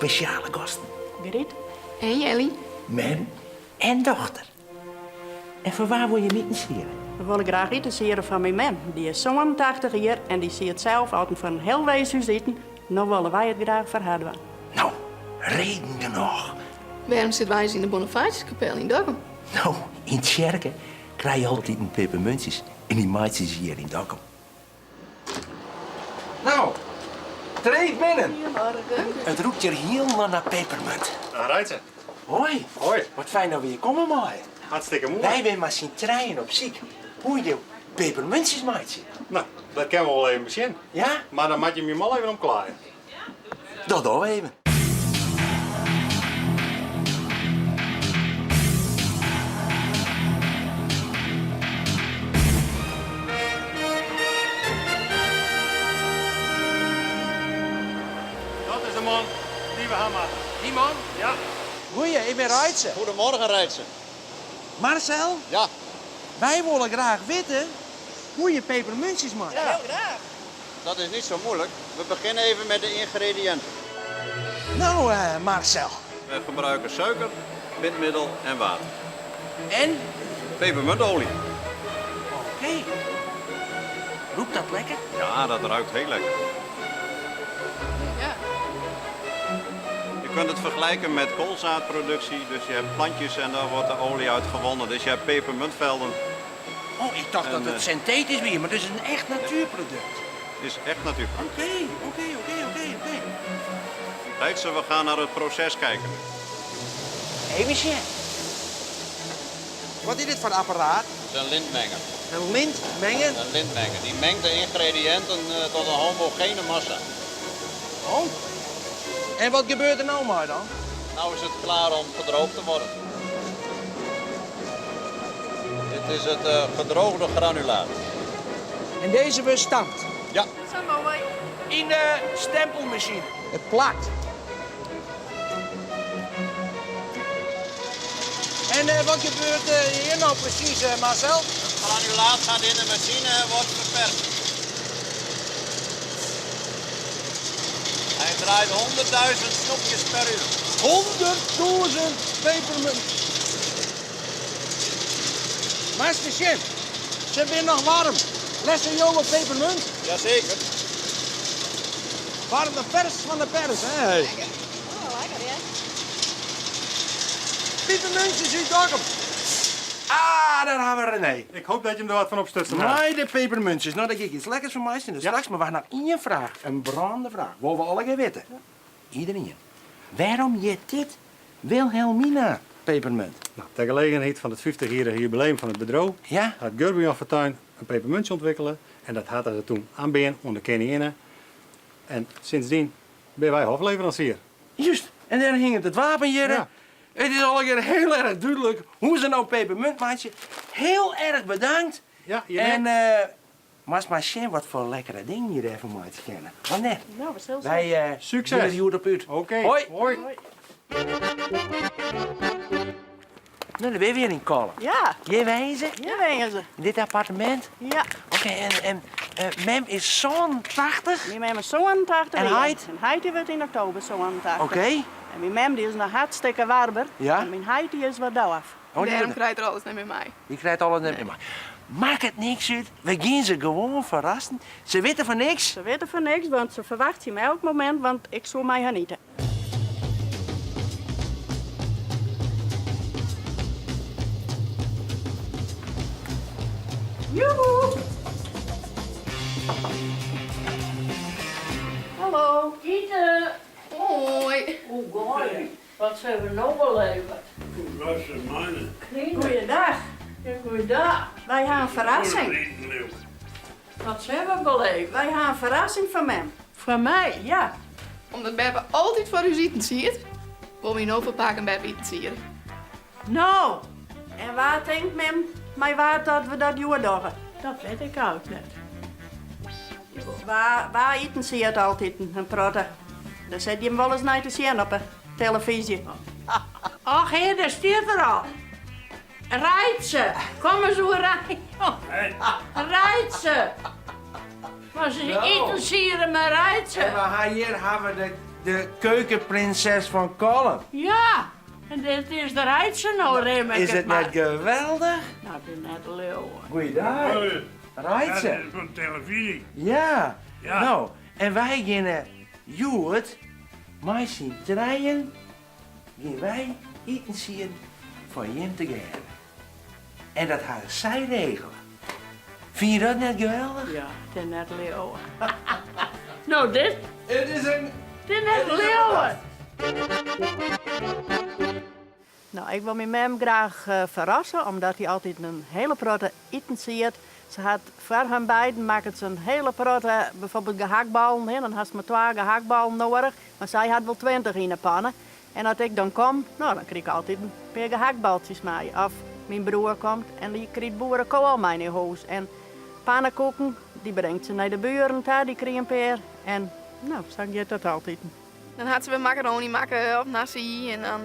Spesjale gasten. Gryt. En Jelly. Mem en dochter. En foar wa wol jim itensiede? We wolle graach itensiede foar myn mem. Dy is 87 jier en dy siedt sels altyd foar in hiel weeshûs iten. No wolle wy it graach foar har dwaan. No, reden genôch. Wêrom sitte wy yn de Bonifatiuskapel yn Dokkum? No, yn tsjerke krije je altiten pepermuntsjes en dy meitsje se hjir yn Dokkum. No, treed binnen. Goedemorgen. It rûkt hjir hielendal nei pepermunt. Dag Reitse. Hoi. Hoi. Wat fijn dat we hjir komme meie. Hartstikke moai. Wy binne mei syn trijen op syk hoe je pepermuntsjes meitsje. No, dat kinne we wol even besjen. Ja? Mar dan moatte jim jim al even omklaaie. Dat dogge we even. Dat is de man dy't we ha moatte. Dy man? Ja. Goeie, ik bin Reitse. Goedemorgen Reitse. Marcel? Ja. Wy wolle graach witte hoe je pepermuntsjes meitsje. Ja, hiel graach. Dat is niet zo moeilijk. We beginnen even met de ingrediënten. No, Marcel. We gebruiken suiker, bindmiddel en water. En? Pepermuntolie. Oké. Rûkt dat lekker? Ja, dat ruikt heel lekker. Ja. Je kunt het vergelijken met koolzaadproductie. Dus je hebt plantjes en daar wordt de olie uit gewonnen. Dus je hebt pepermuntvelden. Oh, ik tocht dat it syntetysk wie, mar it is in echt natuerprodukt. Het is echt natuurproduct. Oké, oké, oké, oké, oké. Reitse, we gaan naar het proces kijken. Even sjen. Wat is dit foar apparaat? Het is een lintmenger. In lintmenger? Een lintmenger. Die mengt de ingrediënten tot een homogene massa. Oh. En wat gebeurt der no mei dan? Nou is het klaar om gedroogd te worden. Dit is het gedroogde granulaat. En dizze wurdt stampt? Ja. Sa moai. Yn de stempelmasine. It plakt. En wat gebeurt hjir no presys, Marcel? Het granulaat gaat in de machine en wordt verperst. Hij draait 100.000 snoepjes per uur. 100.000 pepermunt. Master Chef, se binne noch waarm. Lesse jo wol pepermunt? Jazeker. Waarm de pers fan de pers, hè? Lekker. Oh, lekker, ja. Pepermuntjes út Dokkum. Ah, dêr hawwe we René. Ik hoop dat je him der wat fan opstutsen hat. Mei de pepermuntjes. No, dêr gean ik iets lekkers fan meitsjen. Dus straks mar wacht noch ien fraach. In brânende fraach. Wolle we allegear witte. Iederien. Wêrom hjit dit Wilhelmina pepermunt? No, ter gelegenheid fan it fyftichjierrige jubileum fan it bedriuw Ja? hat Gerben-Jan Fortuin in pepermuntsje ûntwikkele en dat hat er toen oanbean oan de keninginne en sindsdien binne wy hofleveransier. Just, en dêr hinget it wapen hjirre. Ja. It is allegear hiel erch dúdlik hoe't se no pepermunt meitsje. Hiel erch bedankt. Ja, hjir En ek. moatst mar sjen wat foar lekkere dingen je dêrfan meitsje kinne. Of net? No, we sille sjen. Wy Sukses. gean der hjoed op út. Oké. Hoi. Hoi. Hoi. No, dêr binne we hjir yn Kollum. Ja. Hjir wenje se? Hjir wenje se. Yn dit appartemint? Ja. Oké, en mem is 87? Myn mem is 87 En jier. heit? En heit dy wurdt yn oktober 87. Oké. En myn mem dy is noch hartstikke warber. Ja? En myn heit dy is wat dôf. Oh, dy Dêrom wurdt- krijt er alles net mear mei. Dy krijt alles net mear mei. Makket niks út, we gean se gewoan ferrassen. Se witte fan niks. Se witte fan niks, want se ferwachtsje my elk momint, want ik soe mei har ite. Joehoe! Hallo! Ite! Hoi! Hoe gaait it? Wat sille we no beleve? Goeiedag. Goeiedag. Wy ha in ferrassing. Wat sille we beleve? Wy ha in ferrassing foar mem. Foar my? Ja. Omdat beppe altyd foar ús itensied, wolle wy no foar pake en beppe itensiede. No, en wa tinkt mem mei wa't dat we dat hjoed dogge? Dat wit ik eins net. Wa, wa itensied altiten in protte? Dêr sit jim wolris nei te sjen op 'e telefyzje. Och hear, dêr stiet er al. Reitse, kom ris oerein. Reitse. Mar se itensiede mei Reitse. En we ha hjir hawwe de. De keukenprinses fan Kollum. Ja, en dit is de Reitse no, rim ik Is it mar. net geweldich? Nou, it is net te leauwen. Goeiedag. Reitse. Ja, dit is fan televyzje. Ja. Ja. No, en wy geane hjoed mei syn trijen gean wy itensieden foar jim tegearre. En dat ha sy regele. Fyn je dat net geweldich? Ja, it is net te leauwen. No, dit. It is in. It is net te leauwen. No, ik wol myn mem graach ferrasse, omdat hy altyd in hiele protte iten siedt. Se hat foar har beiden makket se in hiele protte, bijvoorbeeld gehakballen, hè, dan hast mar twa gehakballen noadich, mar sy hat wol 20 yn 'e panne. En as ik dan kom, no, dan krijg ik altyd in pear gehaktbaltsjes mei. Of myn broer komt en dy krijt boerekoal mei nei hûs. En pannekoeken, dy bringt se nei de buren ta, dy krije in pear. En no, sa giet dat altyd. Dan hat se wer makarony makke of nasi en dan,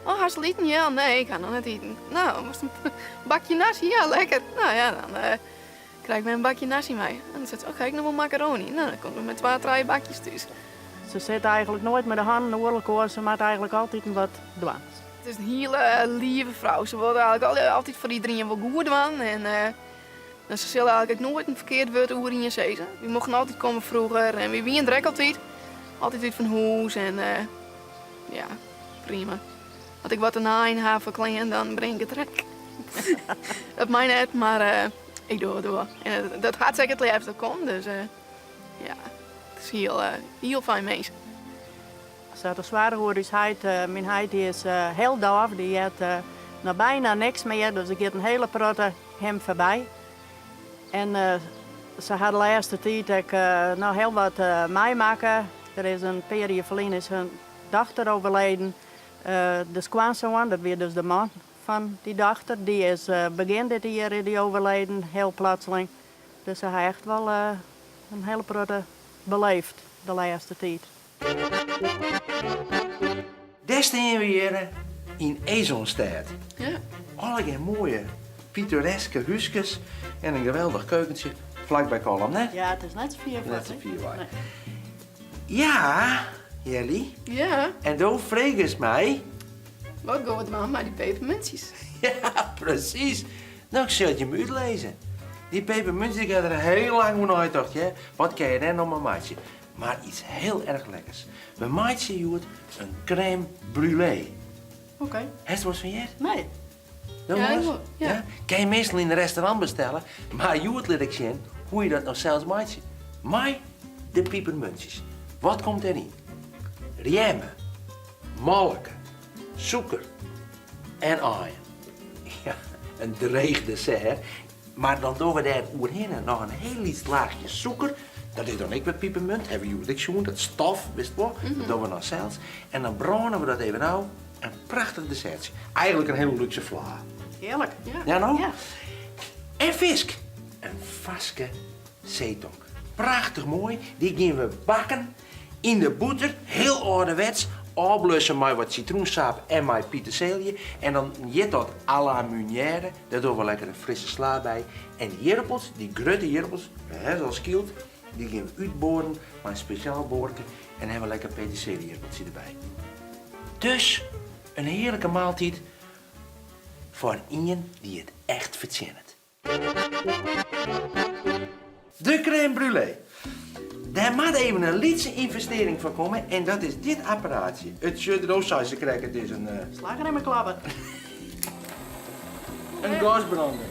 oh, hast al iten? Ja, nee, ik ha noch net iten. No, wolst in bakje nasi? Ja, lekker. No ja, dan krij ik wer in bakje nasi mei. En dan seit se, oh, ha ik noch wol makarony? No, dan kom ik mei twa, trije bakjes thús. Se sit eigenlik noait mei de hannen oer elkoar, se moat eigenlik altyd wat dwaan. It is in hiele leave frou. Se wol eigenlik altyd foar iderien wol goed dwaan. En se sil eigenlik ek noait in ferkeard wurd oer ien sizze. Wy mochten altyd komme froeger en wy wienen der ek altyd. Altyd út fan hûs en ja, prima. As ik wat te naaien ha foar klean, dan bring ik it der ek. Dat mei net, mar ik doch it wol. En dat hat se ek it leafst dat komt, dus ja, it is hiel, hiel fijn minsk. Se hat de soarch oer ús heit. Myn heit dy is hiel dôf, dy heart noch byna niks mear, dus der giet in hiele protte him foarby. En se ha de lêste tiid ek noch hiel wat meimakke. Der is in pear jier ferlyn is hun dochter overleden. De skoansoan, dat wie dus de man fan dy dochter, dy is begjin dit jier is dy overleden, hiel plotseling. Dus se ha echt wol in hiele protte beleefd de lêste tiid. Dêr stean we hjir yn Esonstêd. Ja. Allegear moaie pittoreske húskes en in geweldich keukentsje flakby Kollum, ne? Ja, it is net sa fier Net sa fier wei. Ja, Jelly. Ja. En do fregest my. Wat gean we dwaan mei dy pepermuntsjes? Ja, presys. No, ik sil it jim útlizze. Dy pepermuntsjes, ik ha der hiel lang oer neitocht, hear. Wat kinne je dêr no mei meitsje? Mar iets hiel erch lekkers. We meitsje hjoed in crème brûlée. Oké. Hast der wolris fan heard? Nee. No Ja, ik wolris? wol, ja. Kin je meastal yn in restaurant bestelle, mar hjoed lit ik sjen hoe je dat no sels meitsje. Mei de pipermuntsjes. Wat komt dêryn? Rjemme, molke, sûker en aaien. Ja, in dreech dessert, mar dan dogge we dêr oerhinne noch in hiel lyts laachje sûker. Dat is dan ek wer pipermunt, hawwe we hjoed ek sjoen, dat stof, witst wol, dat dogge we dan sels. En dan brâne we dat even ôf, in prachtich dessertsje. Eigenlik in hiele lúkse fla. Hearlik. Ja, no? Ja. En fisk. In farske seetong. Prachtich moai, dy gean we bakken yn de bûter, hiel âlderwets, ôfblusse mei wat sitroensap en mei piterseelje. En dan hjit dat à la meunière, dêr dogge we lekker in frisse sla by. En dy jirpels, dy grutte jirpels, we ha se al skyld, dy gean we útboaren mei in spesjaal boarke en dan ha we lekker peterseeljirpeltsje derby. Dus in hearlike maaltiid foar ien dy't it echt fertsjinnet. De crème brûlée. Dêr moat even in lytse ynvestearring foar komme en dat is dit apparaatsje. It sjocht der, oh sei se krekt, it is in... Slachrjemmeklapper. In gasbrander.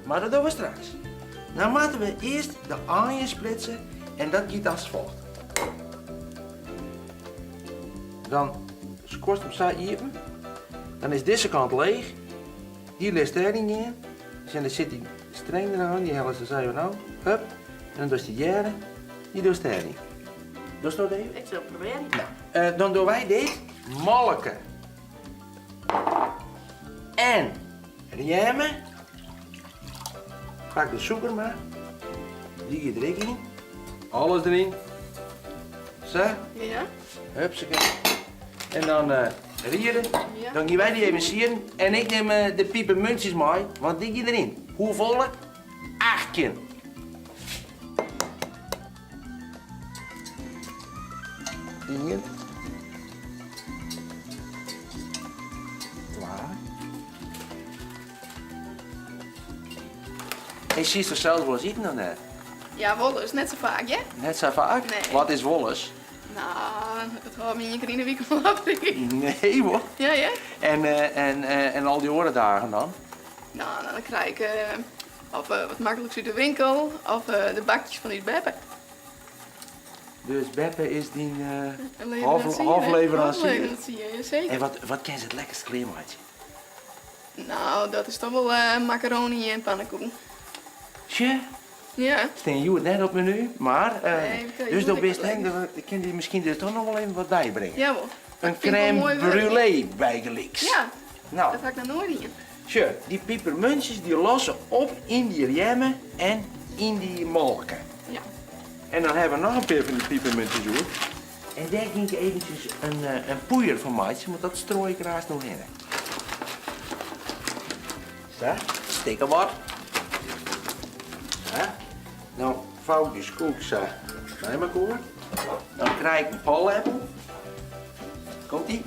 Mar dat dogge we straks. No moatte we earst de aaien splitse en dat giet as folget. Dan skuorst him sa iepen. Dan is dizze kant leech. Dy litst dêryn gean. Sjen, der sit dy streng deroan, dy helle se sa even ôf. Hup. En dan dochst dy hjirre, dy dochst dêryn. Dochst dat even? Ik sil it probearje. No, dan dogge wy dit. Molke. En rjemme. Pak de sûker mar. Dy giet der ek yn. Alles deryn. Sa. Ja. Hupsake. En dan riere. Ja. Dan gean wy dy even sieden. En ik nim de pipermuntsjes mei, want dy gean deryn. Hoefolle? 18. Ien. Twa. Hey, siest der sels wolris iten of net? Ja, wolris. Net sa faak, hear. Net sa faak? Nee. Wat is wolris? Nou, it hâldt my ien kear yn 'e wike wol op, tink ik. Nee, wol? Ja, hear. En, en, en al dy oare dagen dan? Nou, dan krij ik of wat makliks út de winkel of de bakjes fan ús beppe. Dus beppe is dyn hofleveransier? Hofleveransier, ja seker. En wat, wat kin se it lekkerst klearmeitsje? Nou, dat is toch wol makarony en pannekoeken. Tsje? Ja. Stean hjoed net op menu, mar... Nee, dus do bist, kin dy miskien der toch noch wol even wat bybringe? Jawol. In crème brûlée bygelyks. Ja, Nou. dat ha ik noch noait dien. Sjoch, dy pipermuntsjes dy losse op yn dy rjemme en yn dy molke. Ja. En dan hawwe we noch in pear fan dy pipermuntsjes oer. En dêr gean ik eventsjes in poeier fan meitsjen, want dat strooi ik der aanst no hinne. Sa, stikke wat. Sa. No fou ik dy skoech sa by mekoar. Dan krij ik in polleppel. Komt ie.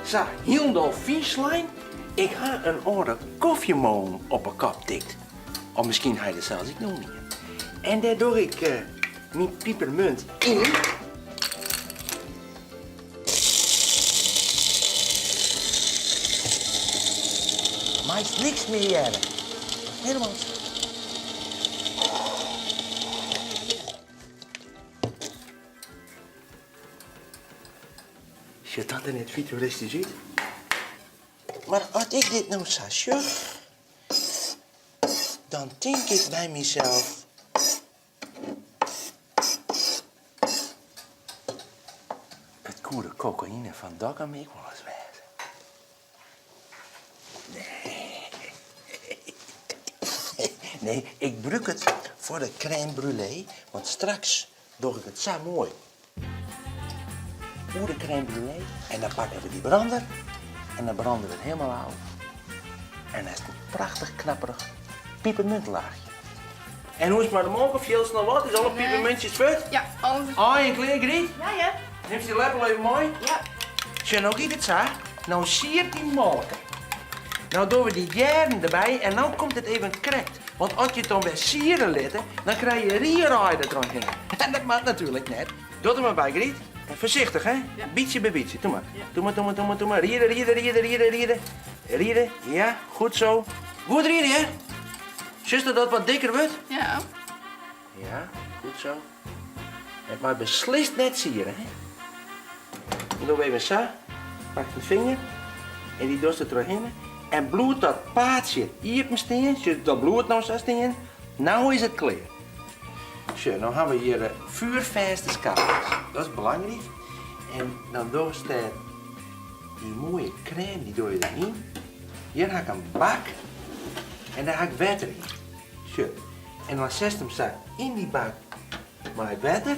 Sa, hielendal fyn slein. Ik ha in âlde kofjemolen op 'e kop tikt. Of miskien ha je der sels ek noch ien. En dêr doch ik myn pipermunt yn. Meist niks mear hearre. Helemaal. Sjocht dat der net futuristysk út? Mar as ik dit no sa sjoch, dan tink ik by mysels. It koe de kokaïne fan Dokkum ek wolris wêze. Nee, ik brûk it foar de crème brûlée, want straks doch ik it sa moai oer de crème brûlée en dan pakke we dy brander en dan brande we it helemaal ôf. En dan is it in prachtich knapperich pipermuntlaachje. En hoe is it mei de molke? Fielst noch wat? Is alle pipermuntjes fuort? Ja, alles is Aaien klear, Griet? Ja, ja. Nimst dy leppel even mei? Ja. Sjoch, no giet it sa. No siert dy molke. No dogge we dy jern derby en no komt it even krekt. Want as je it dan wer siere litte, dan krije je rieraaien der trochhinne. En dat moat natuerlik net. Doch der mar by, Griet. En foarsichtich, hè? Bytsje by bytsje. Doe mar. Doe mar, doe mar, doe mar, doe mar. Riere, riere, riere, riere, riere. Riere, ja, goed zo. Goed riere, hè? Sjochst dat dat wat dikker wurdt? Ja. Ja, goed zo. It mei beslist net siere, hè? Dan dogge we even sa. Pak de finger en dy dochst der trochhinne. En bliuwt dat paadsje iepen stean, sjoch dat bliuwt no sa stean, no is it klear. Sjoch, no hawwe we hjir vuurfêste skaaltsjes. Dat is belangryk. En dan dochst dêr dy moaie krêm, dy doch je deryn. Hjir ha ik in bak en dêr ha ik wetter yn. Sjoch, en dan setst him sa yn dy bak mei it wetter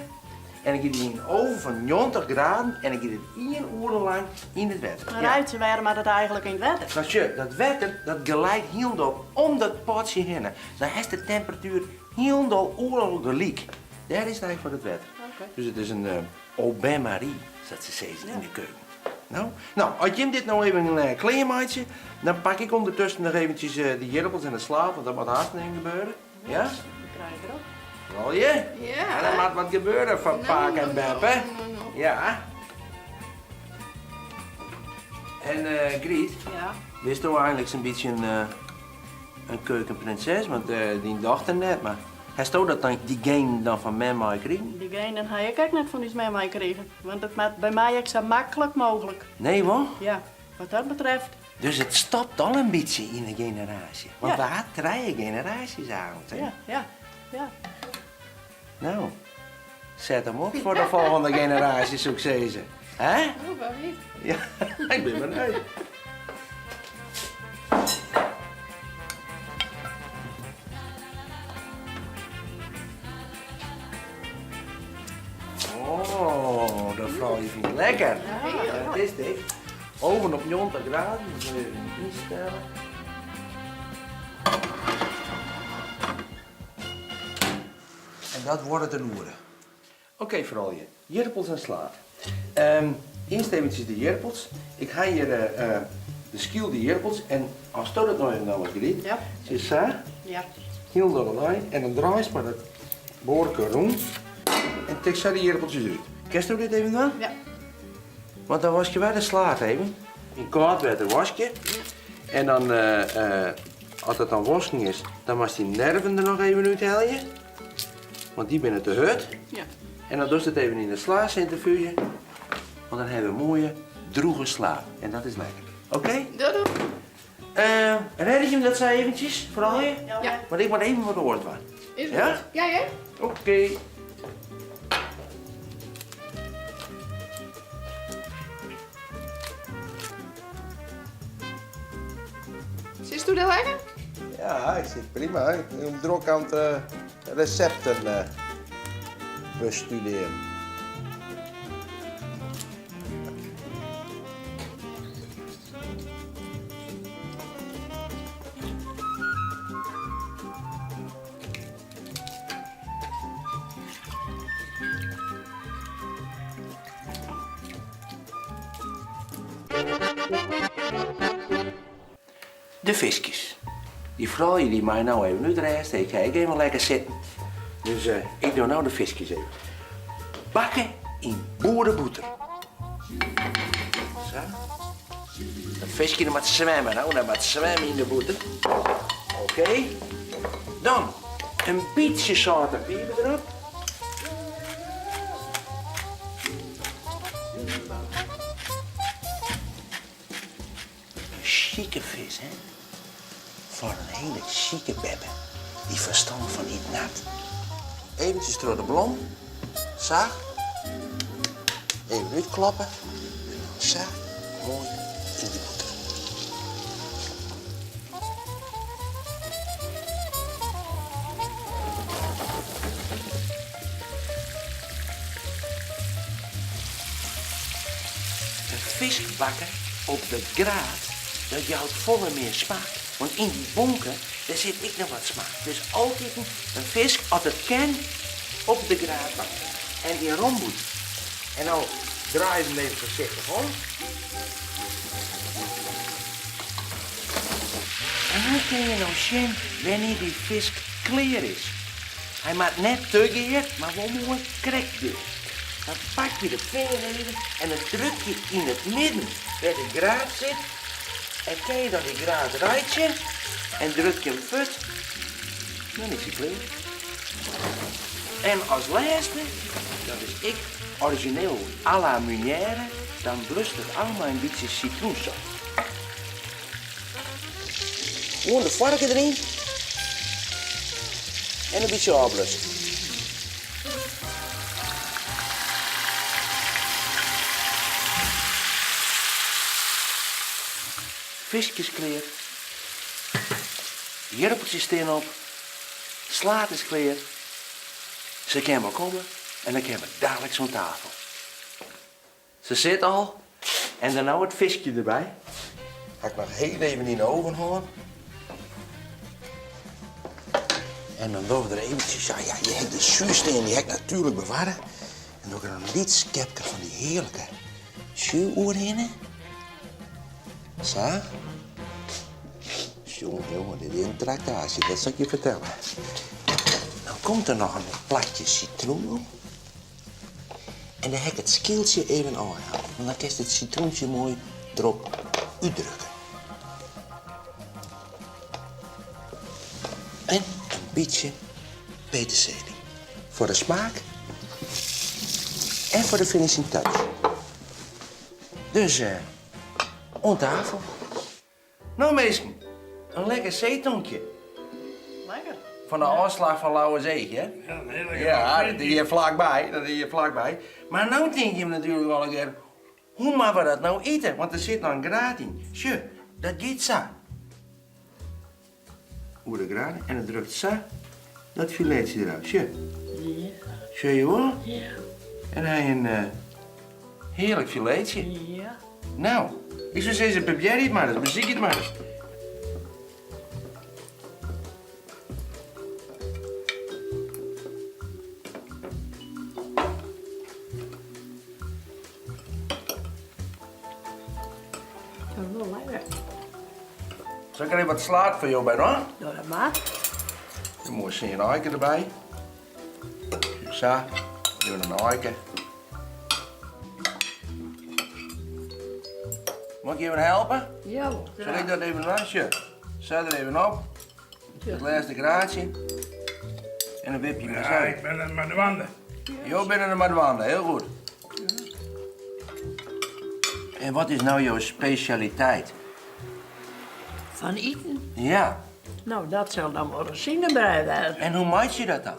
en dan giet hy yn in oven fan 90 graden en dan giet it ien oere lang yn it wetter. Mar Reitse, wêrom moat it eigenlik yn it wetter? No sjoch, dat wetter dat gelijt hielendal om dat potsje hinne. Dan hast de temperatuer hielendal oeral gelyk. Dêr is it eigentlik foar it wetter. Dus it is in au bain-marie, sa't se sizze yn de keuken. No, no, as jim dit no even klearmeitsje, dan pak ik ûndertusken noch eventsjes de jirpels en de sla, want dat moat haast even gebeure. Ja? Dat krij ik erop. Wol je? Ja. Der moat wat gebeure foar pake en beppe. Ja. En Griet, Ja. bisto eigenlik in bytsje in keukenprinses? Want dyn dochter net, mar hasto dat dan, dy genen dan fan mem meikrigen? Dy genen ha ik ek net fan ús mem meikrigen, want it moat by my ek sa maklik mooglik. Nee, wol? Ja, wat dat betreft. Dus it stopt al in bytsje yn de generaasje. Want Ja. we ha trije generaasjes eigentlik, hè? Ja, ja, ja. No, set him op foar de folgjende generaasje, soe ik sizze. Hè? Oh, wa wit. Ja, ik bin benijd. Oh, de froulju fynt it lekker. Ja, dat is dik. Oven op 90 graden, dus even ynstelle. En dat duorret in oere. Oké froulju, jirpels en slaad. Earst eventsjes de jirpels. Ik ha hjir de skylde jirpels en asto dat no even dochst Gryt, sis sa, hielendal derlei en dan draaist mar dat boarke rûn en tikst sa de jirpeltsjes derút. Kinsto dit even dwaan? Ja. Want dan waskje wy de slaad even yn kâld wetter waskje en dan as it dan wosken is, dan moatst dy nerven der noch even úthelje. Want dy binne te hurd. Ja. En dan dochst it even yn de slasintrifuge, want dan hawwe we in moaie drûge sla. En dat is lekker. Oké? Doe doe. Uh, rêde jim dat sa eventsjes, froulju? Ja. Want ik moat even wat oars dwaan. Is goed. Ja? Ja, hè? Oké. Sitsto dêr lekker? Ja, ik sit prima. Ik bin drok oan it eh, recepten eh, bestudearjen. De fiskjes. Dy froulju dy meie no even útrêste, ik ha ek even lekker sitten. Dus eh, ik doch no de fiskjes even. Bakke yn boerebûter. Sa. Dat fiskje dat moat swimme, no, dat moat swimme yn de bûter. Oké. Dan in bytsje sâlt en piper derop. In sjike fis, hè? Foar in hiele sjike beppe dy't ferstân fan iten hat. Eventsjes troch de blom, sa. Even útkloppe en dan sa moai yn de bûter. In fisk bakke op de graat, dat jout folle mear smaak. Want yn dy bonke, dêr sit ek noch wat smaak. Dus altiten in fisk, as it kin, op de graat bakke. En yn rom bûter. En no draaie we him even foarsichtich om. En hoe kinne je no sjen wannear't dy fisk klear is? Hy moat net te gear, mar wol moai krekt gear. Dan pak je de finger even en dan druk je yn it midden wêr't de graat sit. En kin je dan dy graat reitsje en druk je him fuort, dan is hy klear. En as lêste, dat is ek orizjineel à la Munière, dan blust it ôf mei in bytsje sitroensap. Gewoan de foarke deryn en in bytsje ôfblusse. Fiskjes klear, jirpeltsjes stean op, slaad is klear. Se kin wol komme en dan kinne we daliks oan tafel. Se sit al en dan no it fiskje derby. Ha ik noch hiel even yn de oven hân. En dan dogge we der eventsjes, ja, ja, je ha de sjustean, dy ha ik natuerlik bewarre. En doch ik der in lyts skepke fan dy hearlike sjú oerhinne. Sa. Jonge, jonge, dit is in traktaasje, dat sil ik je fertelle. Dan komt der noch in plakje sitroen op. En dan ha ik it skyltsje even ôfhelle, want dan kinst it sitroentsje moai derop útdrukke. En in bytsje peterselie. Foar de smaak en foar de finishing touch. Dus eh, oan tafel. No minsken, in lekker seetonkje. Lekker. Fan de ôfslach fan Lauwerseach, hè? Ja, een hele Ja, dat is hjir flakby, dat is hjir flakby. Mar no tinke jim natuerlik allegear, hoe moatte we dat no ite? Want der sit noch in graat yn. Sjoch, dat giet sa. Oer de graat en it drukt sa dat filetsje derôf. Sjoch. Ja. Sjoch je wol? Ja. En hy in eh, hearlik filetsje. Ja. Nou, ik soe sizze, probearje it mar ris, besykje it mar ris. Dat is wol lekker. Sil ik der even wat slaad foar jo by dwaan? Ja, dat moat. In moai sean aike derby. Sa, even in aike. Moat ik even helpe? Ja, Sil ik dat even dwaan? Sjoch, sa der even op. It lêste graatsje. En dan wipje je Ja, ik bin der mei dwaande. Jo binne der mei dwaande, hiel goed. En wat is no jo spesjaliteit? Fan iten? Ja. No, dat sil dan wol rozinebrij wêze. En hoe meitsje je dat dan?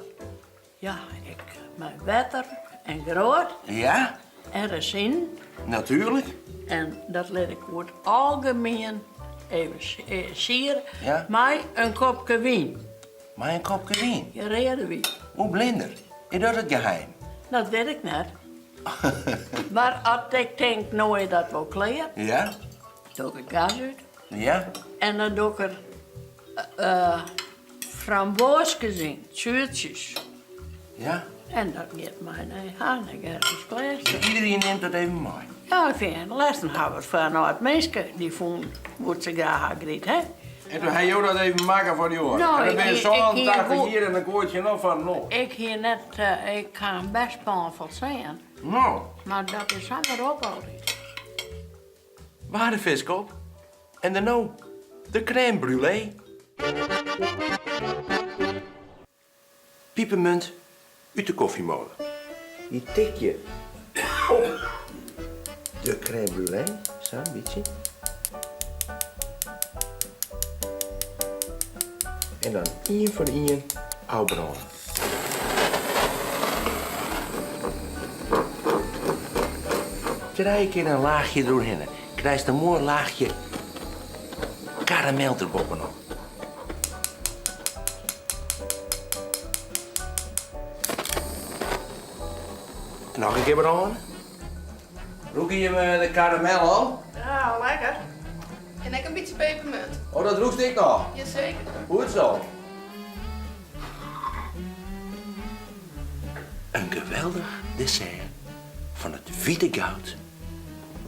Ja, ik mei wetter en groat. Ja? En rezinen. Natuerlik. En dat lit ik oer it algemien even siere Ja? mei in kopke wyn. Mei in kopke wyn? Ja, reade wyn. Oe blinder, is dat it geheim? Dat wit ik net. Mar as ik tink, no is dat wol klear. Ja? Doch ik it gas út. Ja? En dan doch ik der framboaskes yn, suertsjes. Ja? En dat giet mei nei Harnik ergens klear. Iedereen nimt dat even mei? Ja, ik fyn de lêsten hawwe we it foar in âld minske dy fûn woe se graach ha Gryt, hè? En toen ha jo dat even makke foar dy oar? No, en dan binne ik hie 87 jier en dan goait je noch foar in oar. Ik hie net, ik ha in bêst pân fol sean. No. Mar dat is samar op altyd. Waar de fisk op en dan no de crème brûlée. Pipermunt út de kofjemolen. Dy tik je op de crème brûlée, sa in bytsje. En dan ien foar ien ôfbrâne. Trije kear in laachje deroerhinne. Krijst in moai laachje karamel der boppenop. Noch in kear brâne. Rûke jimme de karamel al? Ja, lekker. En ek in bytsje pepermunt. Oh, dat rûkst ek noch? Jazeker. Goed zo. In geweldich dessert fan it wite goud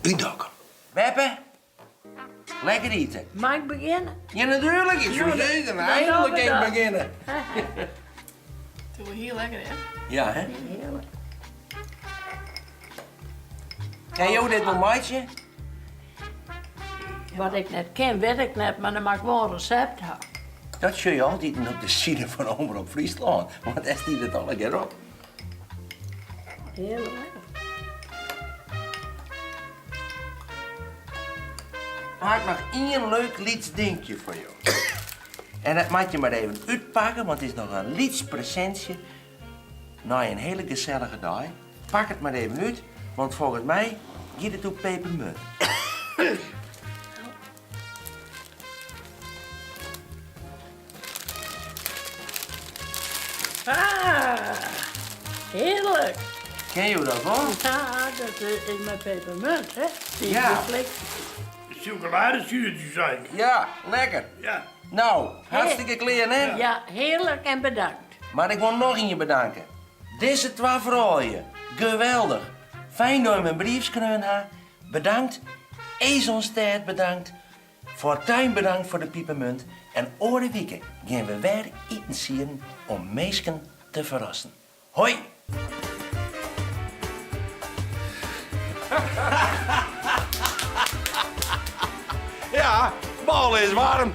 út Dokkum. Beppe, lekker ite. Mei ik begjinne? Ja, natuerlik. Ik soe sizzen, eindelijk kin ik begjinne. It is wol hiel lekker, hè? Ja, hè? Hearlik. Kin jo dit wol meitsje? Wat ik net kin, wit ik net, mar dan moat ik wol in resept ha. Dat sjoch je altiten op de side fan Omrop Fryslân, want dêr stiet it allegear op. Hearlik lekker. Ha ik noch ien leuk lyts dinkje foar jo. En dat moat je mar even útpakke, want it is noch in lyts presintsje nei in hiele gesellige dei. Pak it mar even út, want folgens my giet it oer pepermunt. Ah, hearlik. Ken jo dat wol? Ja, dat is mei pepermunt, hè? Dy Ja. geflikt. Sjokoladesuertjes eins. Ja, lekker. Ja. No, hartstikke klear, hè? Ja, hearlik en bedankt. Mar ik wol noch ien bedanke. Dizze twa froulju, geweldich. Fijn dat je in brief skreaun ha. Bedankt. Esonstêd bedankt. Fortuin bedankt foar de pipermunt. En oare wike gean we wer itensieden om minsken te ferrassen. Hoi! Ja, bôle is waarm.